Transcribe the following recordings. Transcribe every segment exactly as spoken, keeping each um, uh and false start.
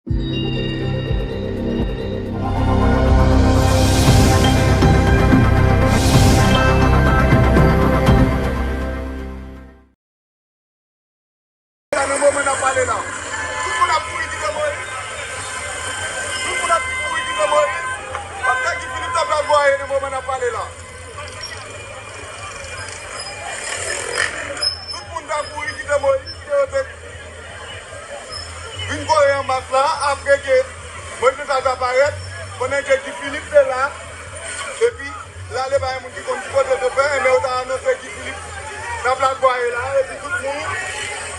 La, nan moman n ap pale la, tout moun ap kouri kite Moyiz. Tout moun ap kouri kite Moyiz. Paske Guy Philippe t ap lavwaye nan moman n ap pale la. Tout moun t ap kouri kite Moyiz, kite yo te vin voye an mas la, apre ke Moyiz Jean Charles te parèt, pandan ke Guy Philippe te la, epi l ale bay moun ki konn ki kote l te fè, enben yo ta anonse Guy Philippe t ap lavwaye la, epi tout moun,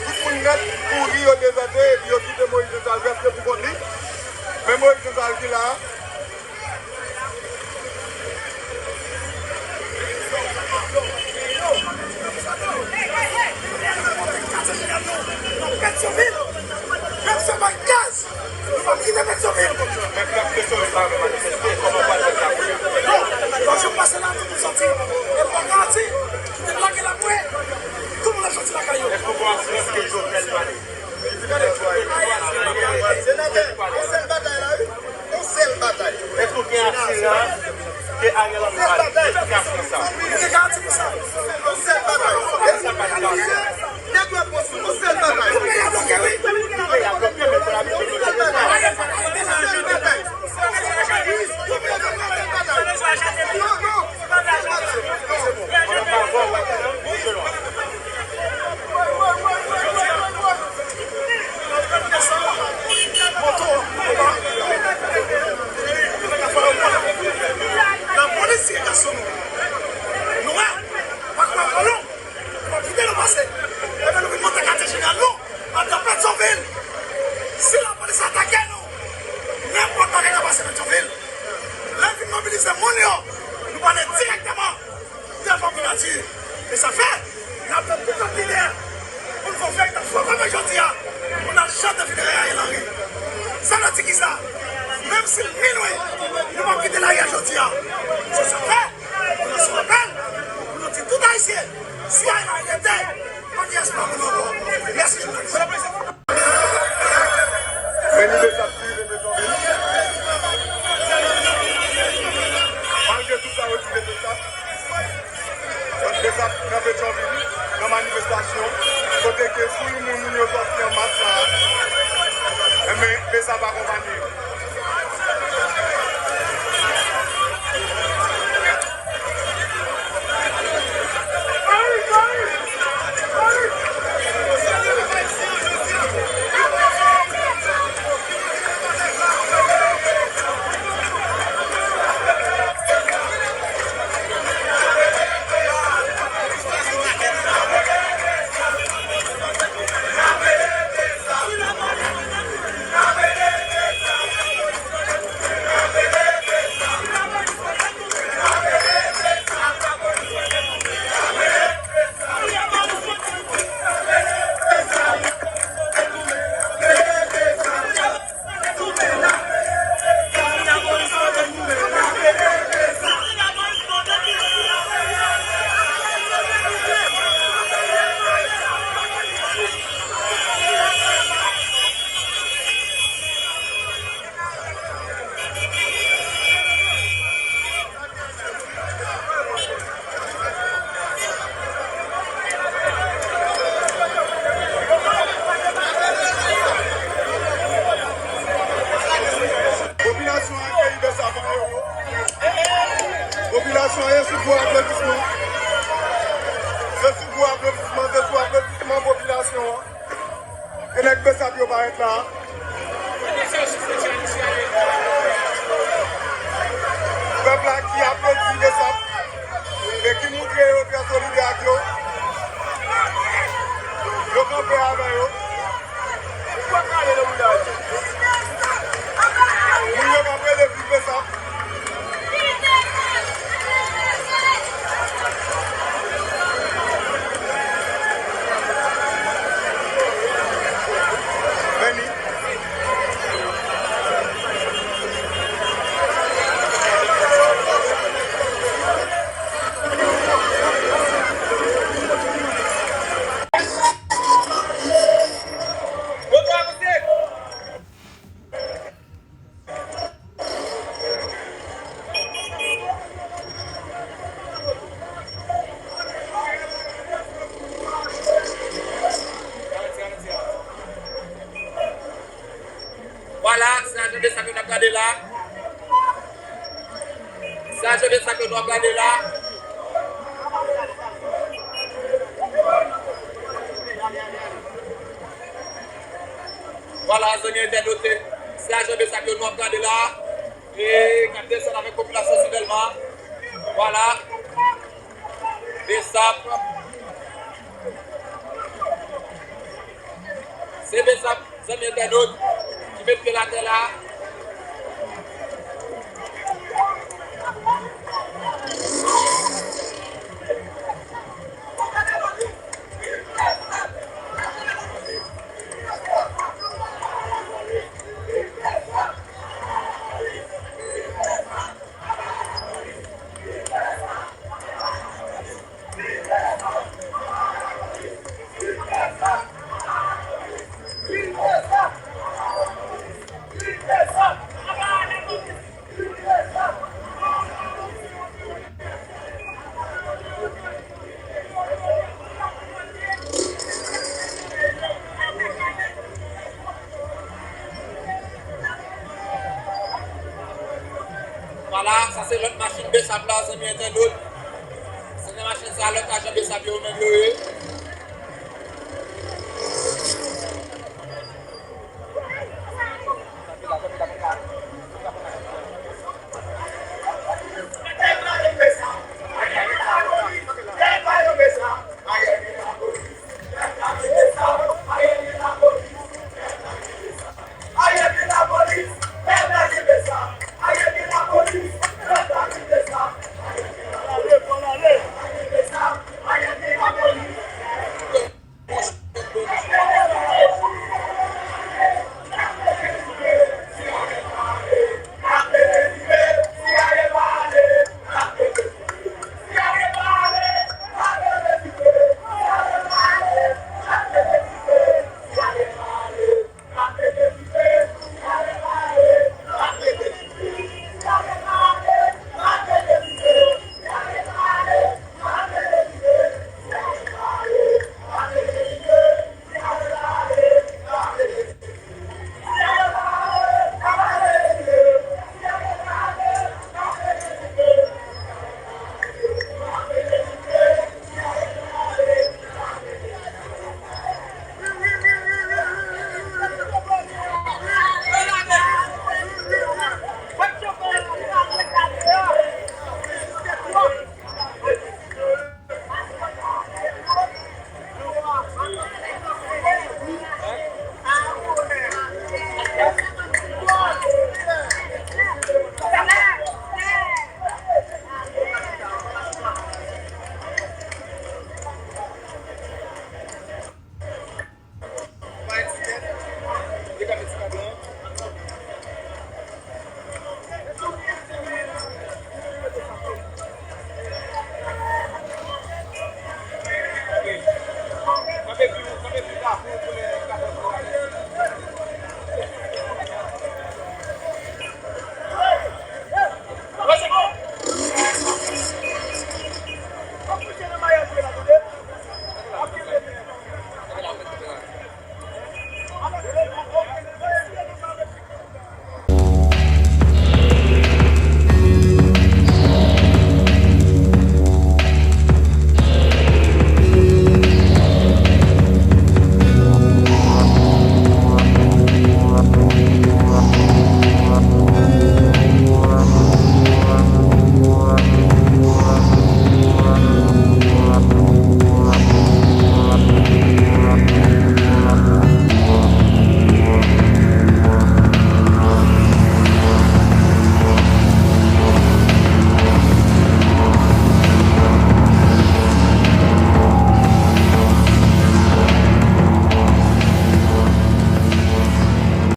tout moun nèt kouri, yo dezète, epi yo kite Moyiz Jean Charles prèske pou kont li. Men Moyiz Jean Charles ki la, Lòt jou m pase la, tout moun sòti. E m pa garanti, kite blage la mwen. Tout moun ap sòti lakay yo. Èske w gen asirans ke Jovenel pale? Senatè, yon sèl batay la, wi. Yon sèl batay. Èske w gen asirans ke Ariel Henry pale? Èske w gen asirans sa? Mwen gen garanti pou sa. Yon sèl batay. Èske w gen asirans? Nèg yo ap konstwi yon sèl batay. Tout peyi a bloke, wi. Tout peyi a bloke, men pou la misyon bloke. Yon sèl batay. Non, non. Lapolis tiye gason nou. Nou wè, pa kwè kolon. Nou pa kite nou pase. Ebyen, nou vin monte katye jeneral nou andan Petyonvil. Si lapolis atake nou, nenpòt bagay ka pase Petyonvil. Lè n fin mobilize moun yo, nou prale dirèkteman devan primati. E sa fè, n ap tann tout lòt lidè pou n fè yon veritab fò kòmè jodi a, pou n al chante finerèy Ariel Henry. Sa vle di kisa? Menm si l minwi, nou p ap kite lari a jodi a. Se sa fè, nou lanse yon apèl pou nou di tout Ayisyen, si Ariel Henry rete, pa gen espwa pou nou ankò. Mèsi jounalis. Men ni Besap ki rive Petyonvil. Malgre tout sa, yo di Besap. Sòt Besap nan Petyonvil, nan manifestasyon, kote ke foul moun, moun yo sòti an mas la. Enben, Besap akonpanye yo. Popilasyon an akeyi Besap an ewo. Popilasyon an ye sou gwo aplodisman. Se sou gwo aplodisman, se sou aplodisman popilasyon an. E nèg Besap yo parèt la. Pèp la ki aplodi Besap e ki montre yo trè solidè ak yo. Yo kanpe avè yo. Moun yo k ap rele viv Besap. Vwala, se ajan BSAP yo n ap gade la. Se ajan BSAP yo n ap gade la. Vwala, zanmi entènot, se ajan BSAP yo n ap gade la. E k ap desann avèk popilasyon sivèlman. Vwala. BSAP. Se BSAP, zanmi entènot, ki met pye l atè la. Vwala, sa se lòt machin BSAP la, zanmi entènot. Se nan machin sa, lòt ajan BSAP yo menm yo ye.